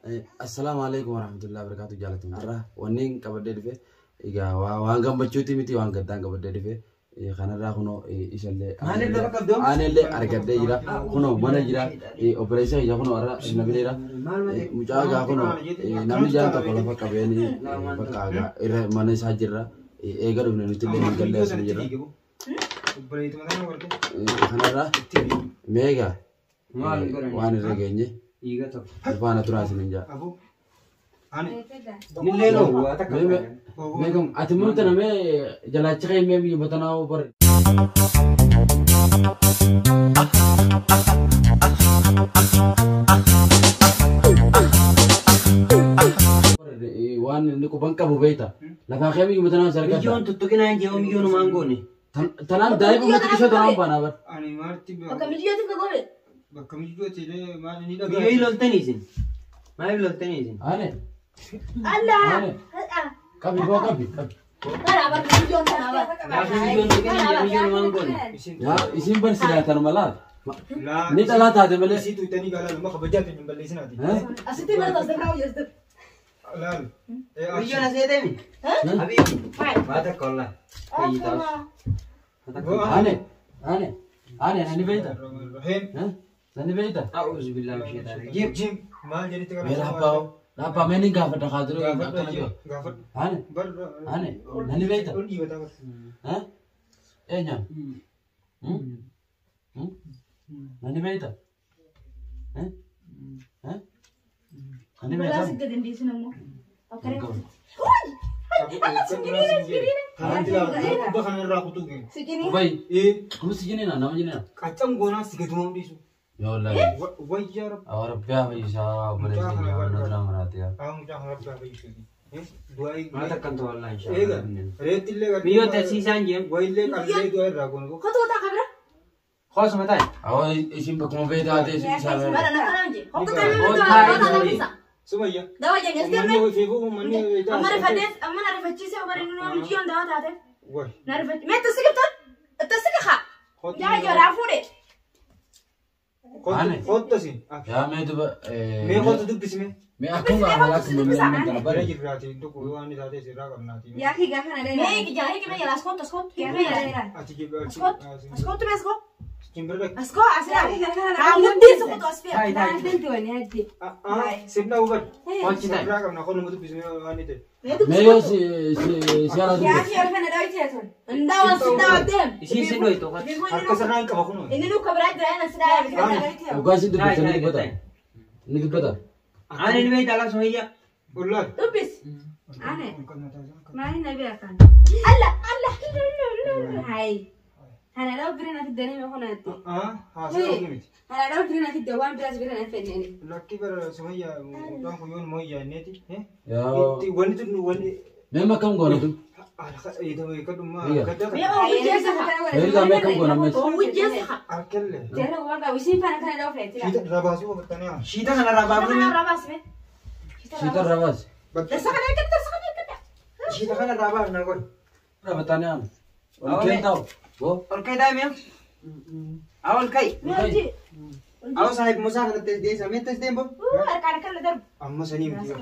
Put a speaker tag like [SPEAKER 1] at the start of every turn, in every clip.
[SPEAKER 1] Assalaamu alaikum warahmatullahi wabarakatuh jaalatamu. Har'a wanni qabadhee dhufe egaa waan gammachuuti miti waan gaddaan qabadhee dhufe kanarraa kunoo isallee
[SPEAKER 2] Maaliif lafa qabdu?
[SPEAKER 1] aanellee argadhee jira kunoo mana jira obboleessa kiyya kunoo har'a nabileera mucaa gaa kunoo namni jaan tokko lafa qabeeni bakka gaa irra mana isaa jirra eega dhufne nuti illee hin galle asuma jirra kanarraa meegaa
[SPEAKER 2] Maal godhan?
[SPEAKER 1] waan irra geenye
[SPEAKER 2] Dhiiga tokko.
[SPEAKER 1] faana turaa isin hin jaa.
[SPEAKER 2] Nillee loo waa takka.
[SPEAKER 1] Meeqam ati multa namee jalaachi kee mee biyya batanaa bare. Waan inni quban qabu beekta. Lafaa kee biyya batanaa si argata.
[SPEAKER 2] Biyyoon tuttuqinaan jee biyyoon maan goone.
[SPEAKER 1] Tanaan daa'ima uummata qishoo tanaan baanaa bara.
[SPEAKER 3] Bakka mijiyyootiif ka goone.
[SPEAKER 4] Bakka mijiyyootti illee maal inni
[SPEAKER 2] Biyyoo
[SPEAKER 4] dhagaa.
[SPEAKER 2] loltanii isin. Maaliif loltanii isin?
[SPEAKER 1] Ane
[SPEAKER 3] Allah.
[SPEAKER 1] ane qabi boo qabi qabi.
[SPEAKER 3] Kana bakka mijiyyoon kana bara.
[SPEAKER 2] Gaafa biyyoon tuqinaan jee biyyoon maan goone.
[SPEAKER 1] Yaa isin bar silaa tan malaa.
[SPEAKER 4] Laa.
[SPEAKER 1] Ni dhalaa taate malee.
[SPEAKER 4] Isii tuutanii galaa nama kabajaa ta'e hin balleessinaati.
[SPEAKER 3] Asitti mana tasdabraa hojjetu.
[SPEAKER 4] Laal.
[SPEAKER 2] Biyyoon asee deemi. Abiyyi. Waa takka wallaahi. Fayyii taas.
[SPEAKER 1] Ane ane ane nani beekta? Nani beekta?
[SPEAKER 2] A'uuzu billaahi min shaytaani rajiim.
[SPEAKER 4] Jim maal jedhetti
[SPEAKER 1] Mee dhaabbaa dhaabbaa mee ni gaafadha kaaduroo akkana jiru.
[SPEAKER 4] Gaafadhu.
[SPEAKER 1] Ane ane nani beekta?
[SPEAKER 4] Ol dhiibataa bara.
[SPEAKER 1] Eenyaan? Nani beekta? Nani
[SPEAKER 3] Balaa
[SPEAKER 1] beekta?
[SPEAKER 3] si gadi hin dhiisin ammoo. Akkana.
[SPEAKER 4] Kubba kana irraa kutuu kennu.
[SPEAKER 3] Si jini.
[SPEAKER 1] Ubay kunis jinina nama jinina.
[SPEAKER 4] Qaccam goonaa si gadi waan dhiisu.
[SPEAKER 1] Yoo wallaahi.
[SPEAKER 4] Wayyaa rabbi.
[SPEAKER 1] Awwa rabbi haa fayyisaa obboleessa keenya waan dura maraate yaa.
[SPEAKER 4] Haa mucaa kana rabbi haa fayyisu. Du'aa
[SPEAKER 2] Waa takka hin ta'u wallaahi
[SPEAKER 4] Eega.
[SPEAKER 2] inshaallah.
[SPEAKER 4] Reetti illee
[SPEAKER 2] Biyyoon tasiisaan jee.
[SPEAKER 4] Wayillee qallee du'aa irraa goonu.
[SPEAKER 3] Kotoo ta'a kabira.
[SPEAKER 2] Hoosuma taa'e.
[SPEAKER 1] Awwa isin bakkuma beektaa ta'e isin isaa
[SPEAKER 3] Bara na kanaan jee. Hokka kana nama.
[SPEAKER 4] Sumayya.
[SPEAKER 3] Dawa jee nesti
[SPEAKER 4] Uummanni
[SPEAKER 3] amme.
[SPEAKER 4] fiiguu uummanni.
[SPEAKER 3] Amma rifateef amma na rifachiisee bara inni nama mijiyyoon dawa taateef.
[SPEAKER 4] Way.
[SPEAKER 3] Na rifachi. Mee itti siqibtan? Itti siqiqa. Yaa ijooraa fuudhe.
[SPEAKER 1] Ane.
[SPEAKER 4] Kottu si.
[SPEAKER 1] Yaa mee duba.
[SPEAKER 4] Mee kottu dubbisime.
[SPEAKER 1] Mee akkuma amalaa akkuma mee nama kana
[SPEAKER 4] Bara
[SPEAKER 1] bare.
[SPEAKER 4] jirraati tokko waan isaa ta'e sirraa qabnaati.
[SPEAKER 5] Yaa kii gaafa na
[SPEAKER 3] Mee
[SPEAKER 5] dheeraa.
[SPEAKER 3] ija higi mee jala askoot askoot.
[SPEAKER 5] Gaafa
[SPEAKER 3] Mee
[SPEAKER 5] na
[SPEAKER 3] jala.
[SPEAKER 5] dheeraa.
[SPEAKER 4] Ati jibba.
[SPEAKER 3] Askoot askoot mee askoot.
[SPEAKER 4] Simbirra.
[SPEAKER 3] Askoo asirraa.
[SPEAKER 5] Yaa kii gaafa na
[SPEAKER 3] Haa muddiin suqutu as fi'a.
[SPEAKER 2] Taa'e taa'e.
[SPEAKER 5] Maal wanni adde.
[SPEAKER 4] Sirna hubadhu.
[SPEAKER 2] Hoji taa'e.
[SPEAKER 4] Sirraa qabna kun nama dubbisime waan ta'e.
[SPEAKER 1] Mee yoo si si ala
[SPEAKER 5] Yaa
[SPEAKER 1] dubbise.
[SPEAKER 5] kii gaafa na dhawite sun.
[SPEAKER 3] Ndawan si dawa deem.
[SPEAKER 2] Isiin si dhoytu qofa.
[SPEAKER 4] Harka sirraa hin qaba kun.
[SPEAKER 3] Inni nu kabiraa jira inni si dawa
[SPEAKER 4] Ane.
[SPEAKER 1] Dhugaa isin dubbisa ni
[SPEAKER 2] Taa'e
[SPEAKER 1] dubbata.
[SPEAKER 2] taa'e.
[SPEAKER 1] Ni dubbata.
[SPEAKER 2] Ani ni beekta alaa sumayya.
[SPEAKER 4] Ollaal.
[SPEAKER 3] Dubbis.
[SPEAKER 5] Ane. Maali na beekan.
[SPEAKER 3] Allah Allah.
[SPEAKER 5] Hayi. Kana dhaw bira na fiddanii mee kun adde.
[SPEAKER 4] Haasaa miti.
[SPEAKER 5] Kana dhaw bira na fidde waan biraas bira na fedhani.
[SPEAKER 4] Lakki bara sumayya mucaan kun yoon mooyyaa inneeti.
[SPEAKER 1] Yaa.
[SPEAKER 4] Wanni tun wanni.
[SPEAKER 1] Mee makkam goona tu?
[SPEAKER 4] Kadhummaa gadda
[SPEAKER 3] Mee oowwi jeessa.
[SPEAKER 1] Egaa mee kam goona mee?
[SPEAKER 3] Oowwi jeessa.
[SPEAKER 4] Harkallee.
[SPEAKER 5] Jara waan qabu isiin faana kana dhaw feeti.
[SPEAKER 4] Shiita irraa baasuu qabatanii haa.
[SPEAKER 2] Shiita kana irraa
[SPEAKER 3] Kana
[SPEAKER 2] baafnu.
[SPEAKER 3] irraa baasime.
[SPEAKER 1] Shiita irraa baasi.
[SPEAKER 3] Darsa kana eeggatu darsa kana eeggatu.
[SPEAKER 2] Shiita kana irraa baafna qoy.
[SPEAKER 1] Rabatanii aanu. Ol kee ta'u. Boo.
[SPEAKER 2] Ol ka'i taa'e mi'a. Haa ol ka'i.
[SPEAKER 3] Mee hojii.
[SPEAKER 2] Haa saahib Musaa kanatti deessa. Mee tas deembo.
[SPEAKER 3] Harkaan akkana darbu.
[SPEAKER 4] Amma sanii miti.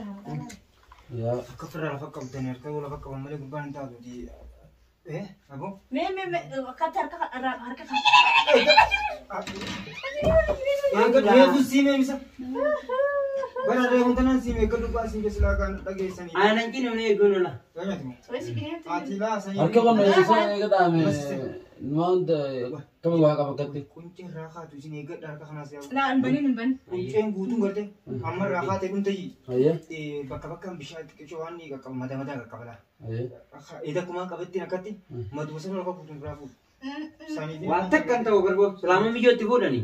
[SPEAKER 1] Yaa.
[SPEAKER 4] Akka ofirraa lafa qabdanii harka lafa qaban malee gubbaan hin taatu. Eh aboo.
[SPEAKER 3] Mee mee mee akkatti harka irraa harka kana.
[SPEAKER 4] Reefu siimee misa. Bara reefu tanaan siimee akka dubbaa siin keessaa kan dhageessanii.
[SPEAKER 2] Aanan cini humna eeguun ola.
[SPEAKER 4] Ati laa sanyii.
[SPEAKER 1] Harka qonna isa eega dhaame. Numaan kami waa qaba akkatti.
[SPEAKER 4] Qunceen raakaatu isin eeggadha harka kanaas yaa'u.
[SPEAKER 3] Laa hin banin hin banin.
[SPEAKER 4] Qunceen guutuun gartee amma raakaatee kun ta'i.
[SPEAKER 1] Ayyee.
[SPEAKER 4] Bakka bakkaan bishaan xiqqishoo waan ni qaqqaba mataa mataa qaqqaba laa.
[SPEAKER 1] Ayyee.
[SPEAKER 4] Eda kumaan qabattiin akkatti matuma sana lafa guutuun biraa fuudhu.
[SPEAKER 2] Waan takka hin ta'u garboo. Salaama miyyootti fuudhani.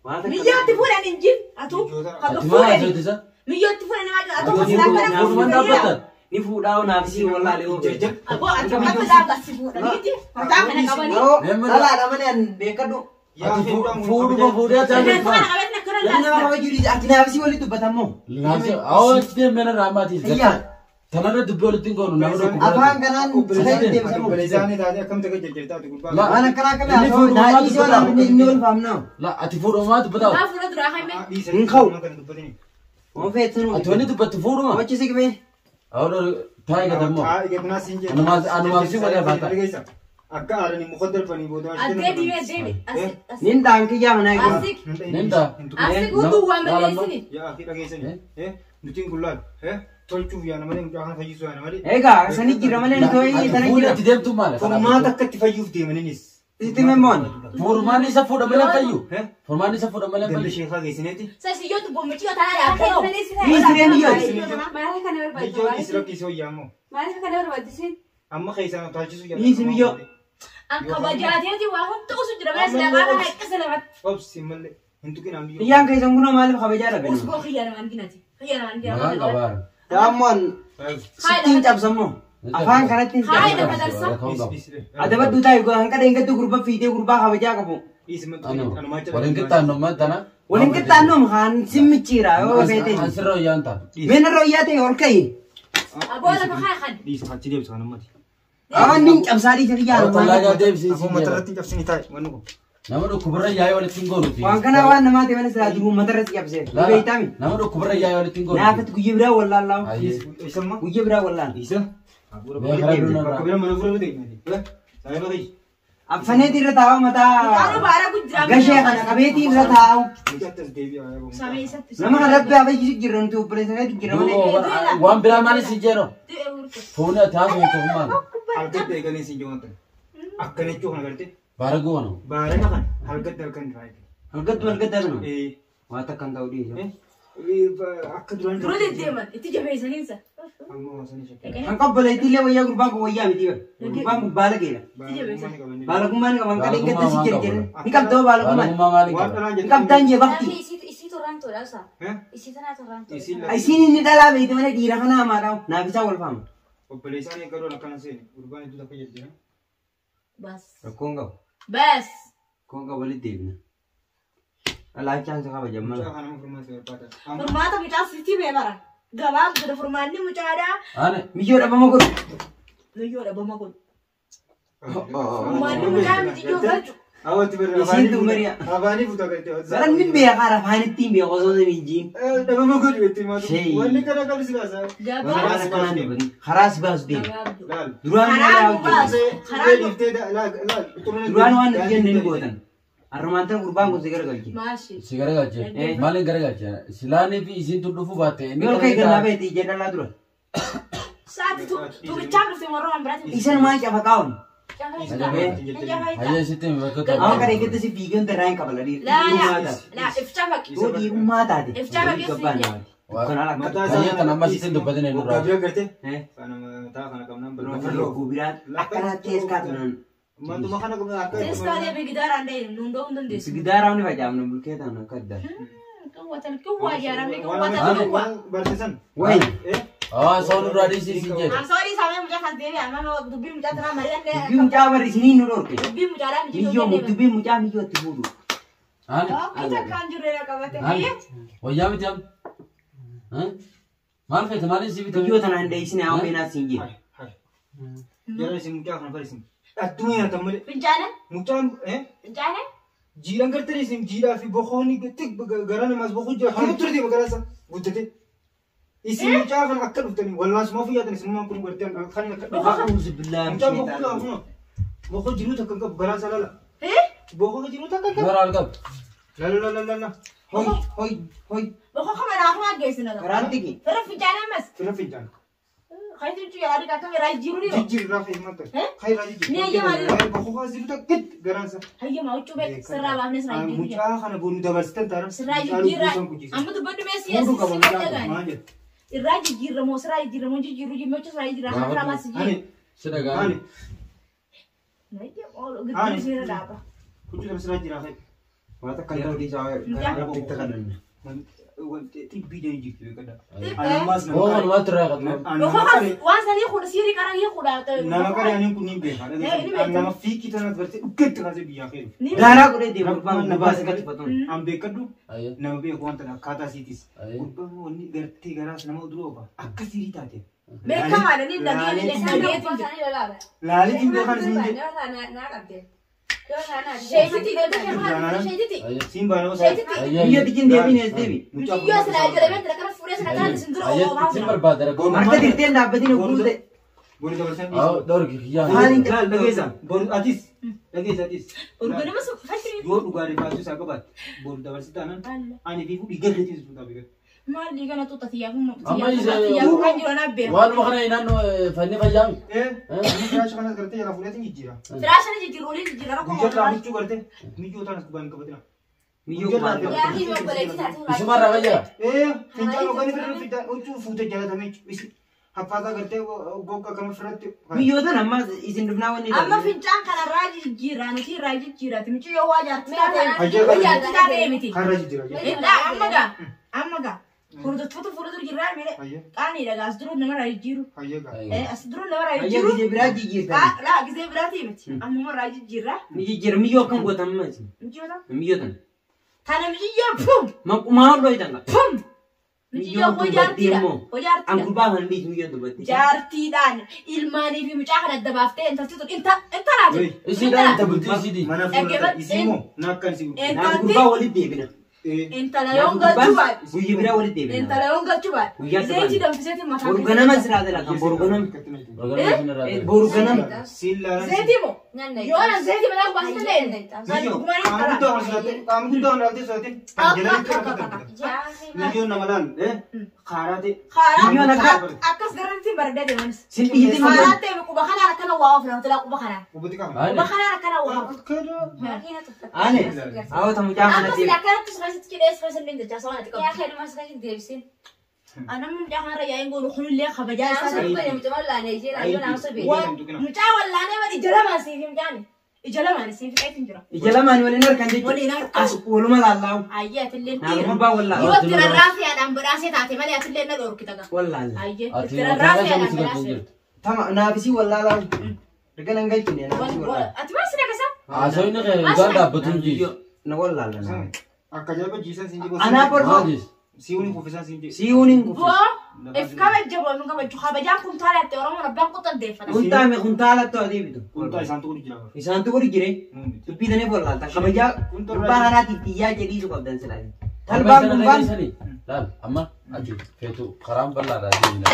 [SPEAKER 2] Waa takka.
[SPEAKER 3] Miyyootti fuudhan hin jiru. Atu
[SPEAKER 1] Ati
[SPEAKER 3] kaga
[SPEAKER 1] maal
[SPEAKER 3] fuudhani.
[SPEAKER 1] haasawte isa?
[SPEAKER 3] Miyyootti fuudhan waan atu
[SPEAKER 1] Ati
[SPEAKER 3] maslaa kana
[SPEAKER 1] fuudhumaan dhaabbattan?
[SPEAKER 2] Ni fuudhaa naaf sii wallaalee oo.
[SPEAKER 3] Aboo ati akka dhaabba si fuudhaniiti. Mataa kana qabanii.
[SPEAKER 2] Dhalaadha malee an beekadhu.
[SPEAKER 1] Ati fuudhuma fuudhee ati
[SPEAKER 3] Mataa
[SPEAKER 1] haasawte
[SPEAKER 3] kana
[SPEAKER 1] maal?
[SPEAKER 3] qabatni akkana
[SPEAKER 2] Namni nama
[SPEAKER 3] laasta.
[SPEAKER 2] kabajuu dhiise ati naaf sii walitti dubbatammoo.
[SPEAKER 1] Naafsi awwa achi deemee na raamaati.
[SPEAKER 2] Ayyaa.
[SPEAKER 1] Tanarra dubbii walitti hin goonu nama tokko.
[SPEAKER 2] Afaan kanaan siree deemsamu.
[SPEAKER 4] Obboleessaanii taatee akkamitti akka jajjabeetaatu gurbaa.
[SPEAKER 1] La-
[SPEAKER 2] Waan akkanaa akkamii
[SPEAKER 1] Inni
[SPEAKER 2] haasawaa
[SPEAKER 1] fuudhumaa
[SPEAKER 2] naa dhiisee waan inni ol faamnaa.
[SPEAKER 1] La ati fuudhumaa dubbataa.
[SPEAKER 3] Maa fuula duraa haime.
[SPEAKER 2] Hin ka'u. Waan feetu.
[SPEAKER 1] Ati wanni dubbattu fuudhuma.
[SPEAKER 2] Achi siqmee.
[SPEAKER 1] Awwa taa'ee gatammoo.
[SPEAKER 4] Haa eegatnaa siin jedhe.
[SPEAKER 1] Anumaaf si godhee afaan.
[SPEAKER 4] Akka aaranii muka darbanii booda.
[SPEAKER 5] Addee diimee deemi.
[SPEAKER 2] Nin dhaan kiyyaa manaa eegama.
[SPEAKER 5] Asik.
[SPEAKER 1] Nin ta'a.
[SPEAKER 5] Asik utuu waan balleessini.
[SPEAKER 4] Yaa akhi dhageessani. Nutiin kun laal. Tolchuuf yaana malee mucaa kana fayyisuu yaana malee.
[SPEAKER 2] Egaa sani jira malee nu too'ee sana
[SPEAKER 1] Fuudhee
[SPEAKER 2] jira.
[SPEAKER 1] itti deemtu maali?
[SPEAKER 4] Furmaata akka itti fayyuuf deemaninis.
[SPEAKER 2] Sitti memmoon.
[SPEAKER 1] Furmaanni isa fuudha malee fayyu. Furmaanni isa fuudha malee
[SPEAKER 4] Ganda
[SPEAKER 1] fayyu.
[SPEAKER 4] sheekaa geessineeti.
[SPEAKER 3] Sasi yoo dubbo michiyoo tanaa dha.
[SPEAKER 2] Miisiree miyyoo.
[SPEAKER 5] Maaliif kana barbaaddu?
[SPEAKER 4] Miyyoo dhiis rakkisoo yaammoo.
[SPEAKER 5] Maaliif kana barbaaddisin?
[SPEAKER 4] Amma keessaan utaalchisuu yaala.
[SPEAKER 2] Dhiisi miyyoo.
[SPEAKER 5] An kabajaateeti waa hunda usu jira malee silaa qaama kana qisa lamatti.
[SPEAKER 4] Obsi malee hin tuqin ammiyyoo.
[SPEAKER 2] Kiyyaan keessan kunoo maaliif kabajaa dhabe?
[SPEAKER 5] Usboo kiyya namaan dinati. Kiyya namaan
[SPEAKER 1] Maqaan
[SPEAKER 5] dinati.
[SPEAKER 1] qabaara.
[SPEAKER 2] Daammoon sittiin cabsammoo. Afaan kanatti hin
[SPEAKER 5] Hayi
[SPEAKER 2] cabsamu.
[SPEAKER 5] lafa darsa.
[SPEAKER 2] Adabaddu taa'i hanqa dheengaddu gurbaa fiidee gurbaa kabajaa qabu.
[SPEAKER 4] Dhiisi malee
[SPEAKER 1] Waliin qixxaannoo tana.
[SPEAKER 2] Waliin qixxaannoom haan simmichiira yoo feete.
[SPEAKER 1] Asirra hoyyaan ta'a.
[SPEAKER 2] Meen irra hoyyaa ta'e ol ka'i.
[SPEAKER 5] Aboo lafa kaa kan.
[SPEAKER 4] Dhiisi achi deebisa kan ammati.
[SPEAKER 2] Afaan nin cabsaa dhiisa kiyyaa
[SPEAKER 1] Tallaagaa deebisii
[SPEAKER 4] Afaan
[SPEAKER 1] siin
[SPEAKER 4] mata
[SPEAKER 1] jedha.
[SPEAKER 4] irratti cabsini taa'i wanni kun.
[SPEAKER 1] Nama dhukkubarra yaa'ee walitti hin goonuti.
[SPEAKER 2] Waan kana waan namaa ta'e mana silaa jiru uummata irratti cabsee. Beeytaami.
[SPEAKER 1] Nama dhukkubarra yaa'ee walitti hin goonuti.
[SPEAKER 2] Naafat guyya biraa wallaallaa.
[SPEAKER 1] Ayyee.
[SPEAKER 4] Isamma.
[SPEAKER 2] Guyya biraa wallaal.
[SPEAKER 4] Isa.
[SPEAKER 1] Mee karaa duraa
[SPEAKER 4] Bakka bira mana fuula ta'e. Saayiba kiyya.
[SPEAKER 2] Affaneetii irra taa'u
[SPEAKER 5] Qaama
[SPEAKER 2] mataa.
[SPEAKER 5] baara gujjira.
[SPEAKER 2] Gashee kana qabeetii irra taa'u.
[SPEAKER 4] Mucaatti as deebi'a.
[SPEAKER 5] Samee isatti.
[SPEAKER 2] Nama kana rabbi abayyisu jirra nuti obboleessa keetti jirra malee.
[SPEAKER 1] Waan biraa maali siin jedhu? Fuuni ati haasoo tokkummaan.
[SPEAKER 4] Halkatti eeganii siin jedhu wanta. Akkana jechuu kana gartee.
[SPEAKER 1] Baara goona.
[SPEAKER 4] Baarana kana halkatti halkan irraa eegale.
[SPEAKER 2] Halkattu halkatti asuma. Waa takka hin ta'u dhiisa.
[SPEAKER 4] Akka duraan
[SPEAKER 5] Dura deddeeman itti jabeessaniinsa.
[SPEAKER 4] Amma sanii shakkii.
[SPEAKER 2] Kan qobboleettii illee wayyaa gurbaan kun wayyaa miti bara. Gurbaan kun baala geera. Baalagummaa ni qaban kan eeggatte si jira jira. Ni qabdoo baalagummaa.
[SPEAKER 1] Baalagummaa maali qaba?
[SPEAKER 2] Ni qabdaan jee bakti.
[SPEAKER 6] Isii torraantoodha usaa. Isii tanaa torraantoodha.
[SPEAKER 2] Isiin inni dhalaa beeyte malee dhiira kana hamaadha. Naaf isaa wal faama.
[SPEAKER 4] Obboleessaan eeggaluun akkana seeni. Gurbaan hedduu takka jirti.
[SPEAKER 5] Bas.
[SPEAKER 2] Rakkoon qabu.
[SPEAKER 5] Bas.
[SPEAKER 2] Rakkoon qabu walitti deebina. Dhalaachaan isa kabajan mala.
[SPEAKER 4] Mucaa kana furmaata barbaada.
[SPEAKER 3] Furmaata mucaa sitti bee bara. Gabaabdudha furmaanni mucaadhaa.
[SPEAKER 1] Ane.
[SPEAKER 2] Miyyoo dhabama godhu.
[SPEAKER 3] Miyyoo dhabama godhu. Furmaanni mucaa mitiyyoo galchu.
[SPEAKER 4] Awwaatti barra
[SPEAKER 2] Isiin tun bari'a.
[SPEAKER 4] afaanii fuuta galtee.
[SPEAKER 2] Baran min beekaa afaan ittiin beeku osoo hin jiin.
[SPEAKER 4] Dhabama godhu jettee maatu.
[SPEAKER 2] Shee.
[SPEAKER 4] Wanni kana qabsi baasa.
[SPEAKER 5] Gabaabdudha.
[SPEAKER 2] Karaa akkanaan dubbatin. Karaa si baasu deema.
[SPEAKER 5] Gabaabdudha.
[SPEAKER 4] Laal.
[SPEAKER 2] Duraan
[SPEAKER 3] Karaa
[SPEAKER 2] waan
[SPEAKER 3] nu baasu. Karaa nu.
[SPEAKER 2] Duraan waan nuti jenne ni gootan. Arrumaan tan gurbaan kun si garagalche.
[SPEAKER 5] Maashi.
[SPEAKER 1] Si garagalche. Maaliin garagalche? Silaanii fi isiin tun dhufuu baatte.
[SPEAKER 2] Mee ol ka'i gannaa beekti ija dhalaa dura.
[SPEAKER 3] Saati tuqichaa dhufte warra waan biraati.
[SPEAKER 2] Isan maal cafaqaa oolu?
[SPEAKER 1] Hayyee sitti himi bakka
[SPEAKER 2] Amma kana eeggatti si fiigee irraa hin qabala
[SPEAKER 5] Laa
[SPEAKER 2] dhiirummaa
[SPEAKER 5] laa.
[SPEAKER 2] taate.
[SPEAKER 5] Laa ifcha faqi.
[SPEAKER 2] Yoo dhiirummaa taate.
[SPEAKER 5] Ifcha faqi
[SPEAKER 2] Gabbaan
[SPEAKER 5] si
[SPEAKER 2] namaati. Dukkanaa lakka.
[SPEAKER 1] Hayyee tan amma sitti hin dubbatin eenyu
[SPEAKER 4] Waggaa
[SPEAKER 1] irraa.
[SPEAKER 4] bira gartee.
[SPEAKER 2] Eh?
[SPEAKER 4] Kana mataa kana qabnaan
[SPEAKER 2] Biroo lubbuu biraa akkanaatti ees kaatu naan.
[SPEAKER 4] Mantuma kana qabnaan akka.
[SPEAKER 5] Teeskaalee bigidaaraan deemu nuun dha'uu hin dandeessu.
[SPEAKER 2] Sigidaaraa ni facaafna bulkee taanu akka addaa.
[SPEAKER 5] Qawwatan qawwaa ijaaramee qawwatan qawwaa.
[SPEAKER 4] Barsiisan.
[SPEAKER 2] Wayi.
[SPEAKER 1] Haa soon irraa dhiisii siin jedhe.
[SPEAKER 3] Am sorry samee mucaa kan deebi'a. Amma dubbii mucaa tanaa mari'annee.
[SPEAKER 2] Dubbii mucaa barri isinii nu dhorke.
[SPEAKER 5] Dubbii mucaadhaa miti
[SPEAKER 2] Miyyoo dubbii mucaa miyyoo itti fuudhu.
[SPEAKER 1] Ane.
[SPEAKER 3] Akka takkaan jirre qabate.
[SPEAKER 1] Ane. Wayyaa miti amma. Maal feete maaliin si bite?
[SPEAKER 2] Miyyoo tanaan dheessine haa meenaa siin jee.
[SPEAKER 4] Jara isin mucaa kana farisin. Attuma nyaatan malee.
[SPEAKER 3] Fincaane?
[SPEAKER 4] Mucaan
[SPEAKER 3] Fincaane?
[SPEAKER 4] jiidhaan gartanii isin jiidhaa fi boqoonni gara namaas boqoo jira. Kan ture deema garaa isaa guddate. Isin mucaa kana akka dhuftanii wallaansumaa fayyaatan isin kun gartee kan akka dhufaa.
[SPEAKER 2] A'uuzu billaahi
[SPEAKER 4] Mucaan boqoo laafu boqoo jiruu takka hin qabu garaa isaa lala. Boqoo jiruu takka hin qabu.
[SPEAKER 1] Dura al qabu.
[SPEAKER 4] Lala lala lala.
[SPEAKER 2] Hoy hoy hoy.
[SPEAKER 3] Boqoo kama naafuma geessina.
[SPEAKER 2] Karaan tiki.
[SPEAKER 3] Fira fincaane ammas.
[SPEAKER 4] Fira fincaan.
[SPEAKER 3] Kan jirtu yaadu akka irraa jiru dhiyo.
[SPEAKER 4] Jijjiirri raafee maal ta'e? Khayraa jijjiirri.
[SPEAKER 3] Ni ayyamaa dhiyo.
[SPEAKER 4] Boqoo kaas jiruu takka garaan isaa.
[SPEAKER 5] Hayyamaa huccuu beek sirraa baafnee sirraa jijjiirra.
[SPEAKER 4] Mucaa kana boru dabarsitan taana.
[SPEAKER 5] Sirraa jijjiirra. Amma dubbadhu mee si'a
[SPEAKER 4] Fuudhu qaba mucaa
[SPEAKER 5] si
[SPEAKER 4] maal jedhu?
[SPEAKER 5] Irraa jijjiirra moo sirraa jijjiirra moo jijjiirru jimmocha sirraa jijjiirra haa baasi
[SPEAKER 4] Ani
[SPEAKER 5] jijjiirra.
[SPEAKER 1] Si dhagaan.
[SPEAKER 4] ani
[SPEAKER 5] Gidduu seera dhaaba.
[SPEAKER 4] huccuu kana sirraa jira khayr.
[SPEAKER 2] Waa takka hin ta'u dhiisaa karaa rabbi itti kadhanna.
[SPEAKER 4] Xibbii deemu jirtu beekadha. Anammaas
[SPEAKER 1] Oo
[SPEAKER 4] nama qare.
[SPEAKER 1] walumaatti irraa qabdu.
[SPEAKER 4] Nama qare.
[SPEAKER 5] Waan sanii kudha siirii qara hii kudha.
[SPEAKER 4] Nama qare ani kun ni beeka. Nama fiikii tanaat bartee dhukkeetti kaasee biyyaa khayr.
[SPEAKER 2] Daaraa godhee deema gurbaan gurbaa si gatifatuun.
[SPEAKER 4] An beekadhu
[SPEAKER 1] Hayyee.
[SPEAKER 4] nama beeku wanta akkaataa isiitis.
[SPEAKER 1] Hayyee.
[SPEAKER 4] Gurbaan wanni gartee garaas nama dura oofa. Akka siirii taate.
[SPEAKER 3] Beekamaadha ni dhageenya
[SPEAKER 6] Isaan
[SPEAKER 3] dhageetiin
[SPEAKER 6] gubbaa isaanii lolaadha.
[SPEAKER 4] Laalitiin beekan isin jedhe.
[SPEAKER 6] Naa qabde.
[SPEAKER 3] Sheetiti galta sheetiti.
[SPEAKER 4] Siin baana osoo.
[SPEAKER 2] Biyya tijjiin deebiin ees deebi.
[SPEAKER 3] Mucayyoo silaa ijoollee beektu kana fuudhee sana kana isin dura oofaa
[SPEAKER 1] Sin barbaada rakkoo.
[SPEAKER 2] Harka dirteen dhaabbatiin ogguute.
[SPEAKER 4] Boru dabarsan.
[SPEAKER 1] Dorgi kiyyaa.
[SPEAKER 4] Laal dhageessa. Boru atis. Dhageessa atis.
[SPEAKER 3] Urguma sun fakkii.
[SPEAKER 4] Yoo dhugaa rifaatu isaa qabaatte boru dabarsi taanaan ani fi dhiiga keetiin sun taphee.
[SPEAKER 3] Maal dhiiga na tuuta xiyyaaf
[SPEAKER 1] Amma isa
[SPEAKER 3] xiyyaaf kan jiru na beeku.
[SPEAKER 1] Waanuma kana naannoo fanni fayyaami.
[SPEAKER 4] Firaasha kanas gartee jala fuudheetiin jijjiira.
[SPEAKER 3] Firaasha ni jijjiiru olii jijjiira rakkoo.
[SPEAKER 4] Guyyaa laa gartee miyyoo taanas gubaan qabatina.
[SPEAKER 2] Miyyoo gubaan
[SPEAKER 6] qabatina.
[SPEAKER 1] Isumarraa fayyaa.
[SPEAKER 4] Fincaan hoggan firra fincaan huccuu fuutee jalatamee haffaasaa gartee gogga kama firratti.
[SPEAKER 2] Miyyoo tan amma isin dhufnaa wanni.
[SPEAKER 3] Amma fincaan kana irraa jijjiira nuti irraa jijjiirati micciyoo waa jaartii taatee miti.
[SPEAKER 4] Karra jijjiira.
[SPEAKER 3] Amma gaa amma gaa. Hordoftoota fuuldura jirraa miidhe qaaniidha gaas dura namarraa jijjiiru. As dura namarraa jijjiiru.
[SPEAKER 2] Gisee biraa jijjiirta.
[SPEAKER 3] Laa gisee biraatii miti. Ammumarraa jijjiirra.
[SPEAKER 2] Ni jijjiira miyyoo akkam gootan amma isin.
[SPEAKER 3] Miyyoo tan.
[SPEAKER 2] Miyyoo tan.
[SPEAKER 3] Tana miyyoo pum.
[SPEAKER 2] Maqumaa hordoo itan.
[SPEAKER 3] Pum. Miyyoo hojjaartiidha. Hojjaartiidha.
[SPEAKER 2] An gurbaa kan dhiisu miyyoo dubbatti.
[SPEAKER 3] Jaartiidhaan ilmaanii fi mucaa kana adda baaftee intalti tun intalaati.
[SPEAKER 1] Isiidhaan inta bultii isiidhi.
[SPEAKER 4] Mana fuuldura isii moo naakkan isii.
[SPEAKER 2] Naan gurbaa walitti deebina.
[SPEAKER 3] Intala yoon galchuu baadhe.
[SPEAKER 2] Guyyi biraa walitti deebina.
[SPEAKER 3] Intala yoon galchuu baadhe. Zeetii danfiseetiin mataa.
[SPEAKER 2] Boru ganama siraa dalagan boru ganama. Boru ganama.
[SPEAKER 3] Zeetii moo? Yoo nan zeetii mataa gubaasite ta'e.
[SPEAKER 4] Qaama guddaa waan dhaaltee sootin. Miyyoo nama laal. Kaaraa ta'e.
[SPEAKER 3] Kaaraa akkas garantiin bareedaa deemanis.
[SPEAKER 2] Sin dhiitii malee.
[SPEAKER 3] Kaaraa ta'e quba kanaan akkana waa of nama quba kanaan.
[SPEAKER 4] Quba qaba.
[SPEAKER 3] Quba kanaan akkana waa of.
[SPEAKER 2] Ane hawwata mucaa kana
[SPEAKER 6] Amma
[SPEAKER 2] deema.
[SPEAKER 6] sila kanatti suphee cidhee suphee sun dinta jaasa waan ati qabdu. Yaa keeduma suphee hin deebisin.
[SPEAKER 3] Anamni mucaa kanarra yaa'iin goonu kunillee kabajaa isaa.
[SPEAKER 6] Mucaa wallaanee jira yoo naamsa beeku.
[SPEAKER 3] Mucaa wallaanee bari ija lamaan siif mucaan. Ija lamaan siif qeetiin jira.
[SPEAKER 2] Ija lamaan waliin harkan jechuudha.
[SPEAKER 3] Waliin harkan.
[SPEAKER 2] As waluma laallaa'u.
[SPEAKER 3] Ayyee atillee
[SPEAKER 2] Naan gurbaa wallaala.
[SPEAKER 3] Yoo itti rarraaseedhaan badhaasee taate malee atillee na dhorkita gaa.
[SPEAKER 2] Wallaala.
[SPEAKER 3] Ayyee
[SPEAKER 1] Ati
[SPEAKER 3] itti rarraaseedhaan
[SPEAKER 1] mataa
[SPEAKER 3] badhaasee.
[SPEAKER 2] Tama naafisii wallaalaa. Riga nan galchine naafisii wallaala.
[SPEAKER 3] Ati maal si dhagasa?
[SPEAKER 1] Haasawni kee dhugaan dhaabbatu hin jiisu.
[SPEAKER 2] Na wallaala.
[SPEAKER 4] Akka ajaa'iba jiisan siin jibu.
[SPEAKER 2] Anaa borfoo.
[SPEAKER 1] Maal jiisu?
[SPEAKER 4] Si'uun kuffisaan siin jibu.
[SPEAKER 2] Si'uun hin kuffisu.
[SPEAKER 3] Boo if kabajja boo nu kabajju kabajaan kumtaalaatti Oromoon abbaan quxandeeffata.
[SPEAKER 2] Kuntaame kuntaalatti adii bitu.
[SPEAKER 4] Kuntaa isaan tuqu jira.
[SPEAKER 2] Isaan tuqu jire. Dubbii tanee wallaalta. Kabajaa gurbaa kanaatiif xiyyaa jedhiisu qabdan silaa. Talbaan gurbaan.
[SPEAKER 1] Laal amma achi feetu karaan bal'aadhaa deemna.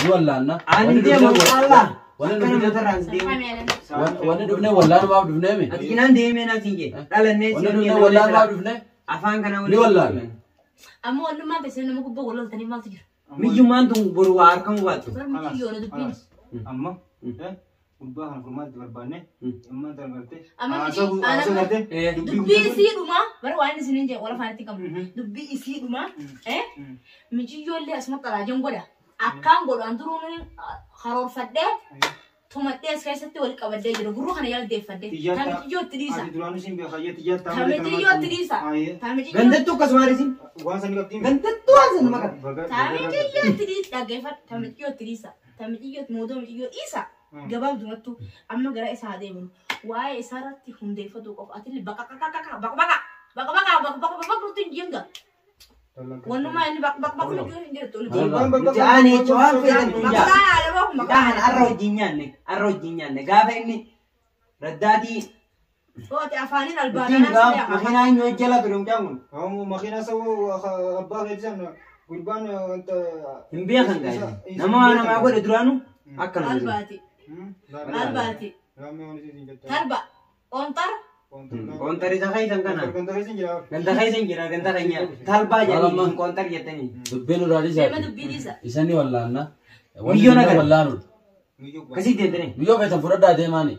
[SPEAKER 1] Ni wallaanna.
[SPEAKER 2] Ani deema Allah.
[SPEAKER 1] Wanni
[SPEAKER 2] Akkana
[SPEAKER 1] dhufne
[SPEAKER 2] matarraan deemu.
[SPEAKER 1] wanni dhufne wallaanumaaf dhufnee mi?
[SPEAKER 2] Ati cinaan deemee naa siin jee. Dhalannee
[SPEAKER 1] Wanni dhufne wallaanumaaf dhufne
[SPEAKER 2] Afaan kana
[SPEAKER 1] ni wallaala.
[SPEAKER 3] Amma wallummaan teessee nama gubbaa walloltanii maaltu jira?
[SPEAKER 2] Miyyummaan tun boru waa harkan waattu.
[SPEAKER 3] Bar mucayyoodha dubbiin.
[SPEAKER 4] Amma gurbaa kana furmaatti barbaanne ammaan tana gartee.
[SPEAKER 3] Amma
[SPEAKER 4] Haasoo gartee.
[SPEAKER 3] Dubbii isii dhumaa bara waan isin hin jedhe wal afaanitti qabnu. Dubbii isii dhumaa mucayyoollee asuma xalaajan godha. Akkaan godhu an duruun karoorfadhee tumadhee as keessatti wal qabadhee jiru. Gurruu kana jala deeffadhee. Ta mucayyootti dhiisa.
[SPEAKER 4] Ati duraanuu siin beekaa xiyyaattaa.
[SPEAKER 3] Ta mucayyootti dhiisa. Ta mucayyootti
[SPEAKER 2] Gandattuu akkasuma isin.
[SPEAKER 4] Waan sanii qabdii.
[SPEAKER 2] Gandattuu waan sana maqaa.
[SPEAKER 3] Ta mucayyootti dhiisa. Dhaggeeffadhu. Ta mucayyootti dhiisa. Ta mucayyootti mootoo mucayyoo dhiisa. Gabaabdumattu amma gara isaa deemnu waa'ee isaarratti hundeeffatu qofa atilli baqa baqa baqa baqa baqa baqa baqa baqa baqa nutti hin jinga. Wanumaa inni baqa baqa baqa nutti hin jirtu.
[SPEAKER 2] Mucaan jecha waan feetan guyyaa.
[SPEAKER 3] Maqaa yaada
[SPEAKER 2] Mucaa kana arra wajjin nyaanne arra wajjin nyaanne gaafa inni raddaatii
[SPEAKER 3] Ooti afaaniin
[SPEAKER 2] ittiin
[SPEAKER 3] albaadhaan
[SPEAKER 2] gaafa
[SPEAKER 4] Makiinaa inni hojjala ture mucaan kun. Makiinaa saboo abbaa keetisan gurbaan wanta.
[SPEAKER 2] Hin beekan gaa'ela. Nama waa namaa godhe duraanuu akkana jiru.
[SPEAKER 3] Albaati. Albaati. Talba. Ontar.
[SPEAKER 2] Qoontar isa keessan kana.
[SPEAKER 4] Ganda keessa jira.
[SPEAKER 2] Ganda keessan jira ganda keenya. Talbaa jedhanii qoontar jettanii.
[SPEAKER 1] Dubbiin irraa
[SPEAKER 3] Deema
[SPEAKER 1] dhiisaati.
[SPEAKER 3] dubbii dhiisa.
[SPEAKER 1] Isa ni wallaanna. Wanni
[SPEAKER 2] Miyyoo
[SPEAKER 1] dhufne
[SPEAKER 2] nagara.
[SPEAKER 1] wallaanuudha.
[SPEAKER 2] Kasii deemtanii.
[SPEAKER 1] Miyyoo feetan fudhadhaa deemaani.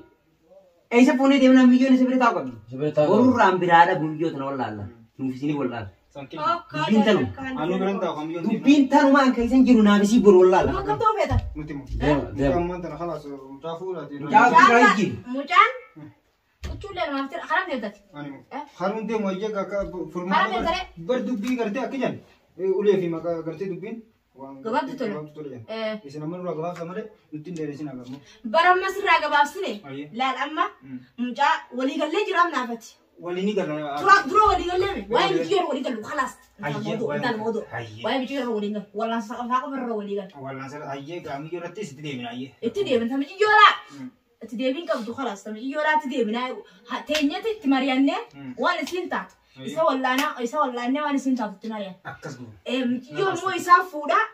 [SPEAKER 2] Eessa fuunee deemnaa miyyoon isa bira taa'u qabdi.
[SPEAKER 1] Isa bira taa'u qabdi.
[SPEAKER 2] Boruurraan biraa dhabu miyyoo tana wallaalla. Nuuf isinii wallaalla. Dubbiin tanuma.
[SPEAKER 4] Anuu biran taa'u kan biyyoon
[SPEAKER 2] Dubbiin tanumaan kan isin jiru naaf isii boru wallaalla.
[SPEAKER 3] Nama kamtu feeta?
[SPEAKER 4] Nuti immoo.
[SPEAKER 1] Deema deema.
[SPEAKER 4] Ammaan tana khalaas mucaa fuudhaati.
[SPEAKER 2] Mucaa biraa jiru.
[SPEAKER 3] Mucaan. Uccuullee namaaf jira. Karaa deemtati.
[SPEAKER 4] Haruun deemu ayyee akka
[SPEAKER 3] Karaa
[SPEAKER 4] furmaata
[SPEAKER 3] deemtare.
[SPEAKER 4] bar dubbii gartee akka jedhan ulee fi maqaa gartee dubbiin waan
[SPEAKER 3] Gabaabdu tola.
[SPEAKER 4] gabaabdu tola jedhan. Isin amma nurraa gabaabsa malee nutti hin dheeressin agarmu.
[SPEAKER 3] Bara amma sirraa gabaabsine.
[SPEAKER 4] Ayyee.
[SPEAKER 3] Laal amma mucaa waliigallee jiraam naafati.
[SPEAKER 4] Walii ni gala.
[SPEAKER 3] Dura dura waliigallee mi? Waa'ee miti yeroo waliigallu khalaas.
[SPEAKER 4] Ayyee,
[SPEAKER 3] Intal moodo.
[SPEAKER 4] ayyee.
[SPEAKER 3] Waa'ee miti yeroo waliigallu. Wallaan saqa irra waliigallu.
[SPEAKER 4] Wallaan sirra ayyee gaamii irratti itti deemina ayyee.
[SPEAKER 3] Itti deemin ta miti joolaa. Itti deebiin qabdu khalaas tamiciyyoodhaatti deebinaa teenyatti itti mari'annee waan isiin taatu isa wallaanaa isa wallaannee waan isiin taatu itti mari'an.
[SPEAKER 4] Akkas goona.
[SPEAKER 3] Mucayyoo immoo isaa fuudhaa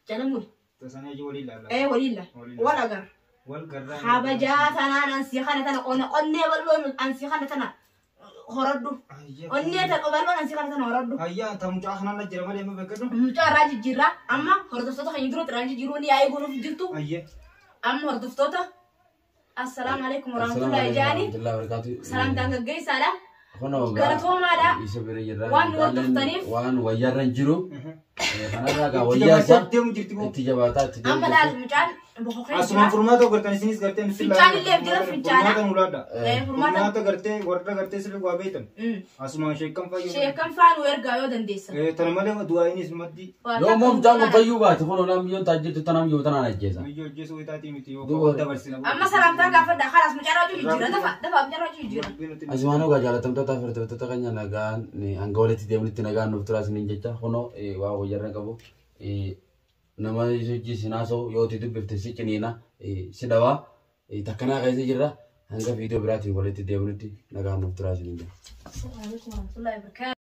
[SPEAKER 3] jala muri.
[SPEAKER 4] Tasanii aji waliin laalla.
[SPEAKER 3] Waliin la. Wal agarra.
[SPEAKER 4] Wal garraa.
[SPEAKER 3] Kabajaa tanaan ansii kana tana qonnee bal'oon ansii kana tana horadhu. Onnee tana bal'oon ansii kana tana horadhu.
[SPEAKER 4] Ayyaa ta mucaa kanaan jira malee amma beekadhu.
[SPEAKER 3] Mucaa irraa jijjiirraa amma hordoftoota keenya dura irraa jijjiiruun yaa'ii goonuuf jirtu.
[SPEAKER 4] Ayyee.
[SPEAKER 3] Amma hordoftoota assalaamu alaikum warahmatullahi jaani.
[SPEAKER 1] Warahmatullahi wabarakatuh.
[SPEAKER 3] Salaamtaan gaggeessaadha.
[SPEAKER 1] Kunoo
[SPEAKER 3] Galatoomaadha.
[SPEAKER 1] Isa bira jirra.
[SPEAKER 3] Waan nu hordoftaniif.
[SPEAKER 1] Waan wayyaarra hin jiru. Kanarraa gaa
[SPEAKER 4] Itti
[SPEAKER 1] wayyaa isaa
[SPEAKER 4] jabaachaa deemu jirti moo?
[SPEAKER 1] itti jabaataa itti deemu
[SPEAKER 3] Amma
[SPEAKER 1] jirti.
[SPEAKER 3] laal mucaan boqoqee
[SPEAKER 4] Asumaan
[SPEAKER 3] jira.
[SPEAKER 4] furmaata gartan isinis gartee nuti
[SPEAKER 3] Fincaan illee jira fincaana.
[SPEAKER 4] Furmaata nu laadha.
[SPEAKER 3] Furmaata.
[SPEAKER 4] Furmaata gartee warra gartee sirrii waa beektan. Asumaan sheekkan fayyadu.
[SPEAKER 3] Sheekan faanu ergaa yoo dandeessa.
[SPEAKER 4] Tana malee du'aayinis maddi.
[SPEAKER 1] Yoo immoo mucaan kun fayyuu baate kunoo namni yoo taajjirtu tanaan yoo tanaan ajjeesa.
[SPEAKER 4] Biyyoo hojjeessu itaatii miti yoo
[SPEAKER 1] Duuba.
[SPEAKER 4] dabarsina.
[SPEAKER 3] Amma salaamtaa gaafadha. Khalaas mucaan raajuu jijjiira. Dafa dafa mucaan raajuu jijjiira.
[SPEAKER 1] Asumaan ogaa jaalatamtoota fi hordoftoota keenya nagaan hanga walitti deemnutti nagaan nuuf turaa isiniin jecha kunoo waan wayyaarra qabu nama hojii sin haasa'u yoo itti dubbifte si ciniina si dhawaa takkanaa keessa jirra hanga viidiyoo biraatiin walitti deemnutti nagaan nuuf turaa isiniin jecha.
[SPEAKER 3] Assalamu alaikum warahmatullahi wabarakatuh.